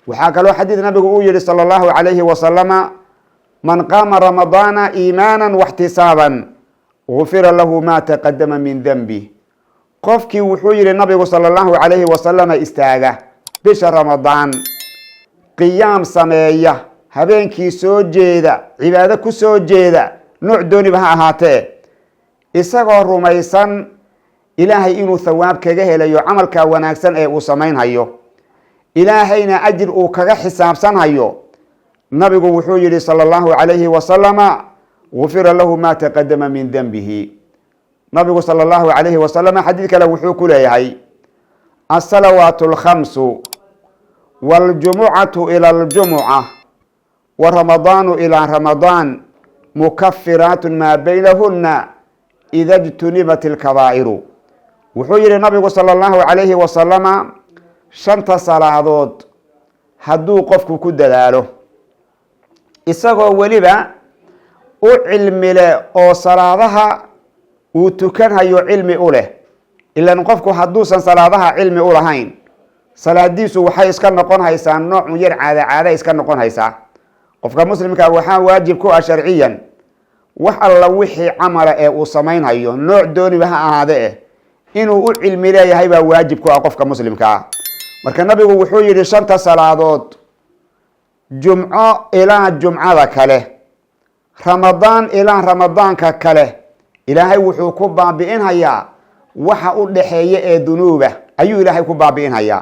Waxaa kaloo xadiid nabigu uu yihi sala allahu calayhi wasalama: "Man qaama Ramadaana iimaana waxtisaaban gufira lahu ma taqadama min denbi." Qofkii, wuxuu yihi nabigu sala allahu calayhi wasalama, istaaga bisha Ramadaan, qiyaam sameeya, habeenkii soo jeeda, cibaado ku soo jeeda, nooc dooniba ha ahaatee, isagoo rumaysan Ilaahay inuu thawaab kaga helayo camalka wanaagsan ee uu samaynhayo, Ilaahayna ajir uu kaga xisaabsanhayo, nabigu wuxuu yihi sala allahu calayhi wasalama: "Gufira lahu ma taqadama min denbihi." Nabigu sala allahu calayhi wasalama xadiid kale wuxuu ku leeyahay: "Asalawaat alkhamsu waljumucatu ila aljumuca wa Ramadaanu ilaa Ramadaan mukafiraatu maa baynahuna ida jtunibat alkabaa'iru." Wuxuu yihi nabigu sala allahu calayhi wasalama: shanta salaadood hadduu qofku ku dadaalo, isagoo weliba u cilmi leh oo salaadaha uu tukanhayo cilmi u leh, ilan qofku hadduusan salaadaha cilmi u lahayn, salaadiisu waxay iska noqon haysaa noocun yar caada caada iska noqon haysaa. Qofka muslimka waxaa waajib ku ah sharciyan, wax alla wixii camala ee uu samaynhayo, nooc dooniba ha ahaade eh, inuu u cilmi leeyahay baa waajib ku ah qofka muslimka ah. Marka nabigu wuxuu yihi: shanta salaadood, jumco ilaa jumcada kale, Ramadaan ilaa Ramadaanka kale, Ilaahay wuxuu ku baabi'inhayaa waxa u dhaxeeya ee dunuuba ayuu Ilaahay ku baabi'inhayaa.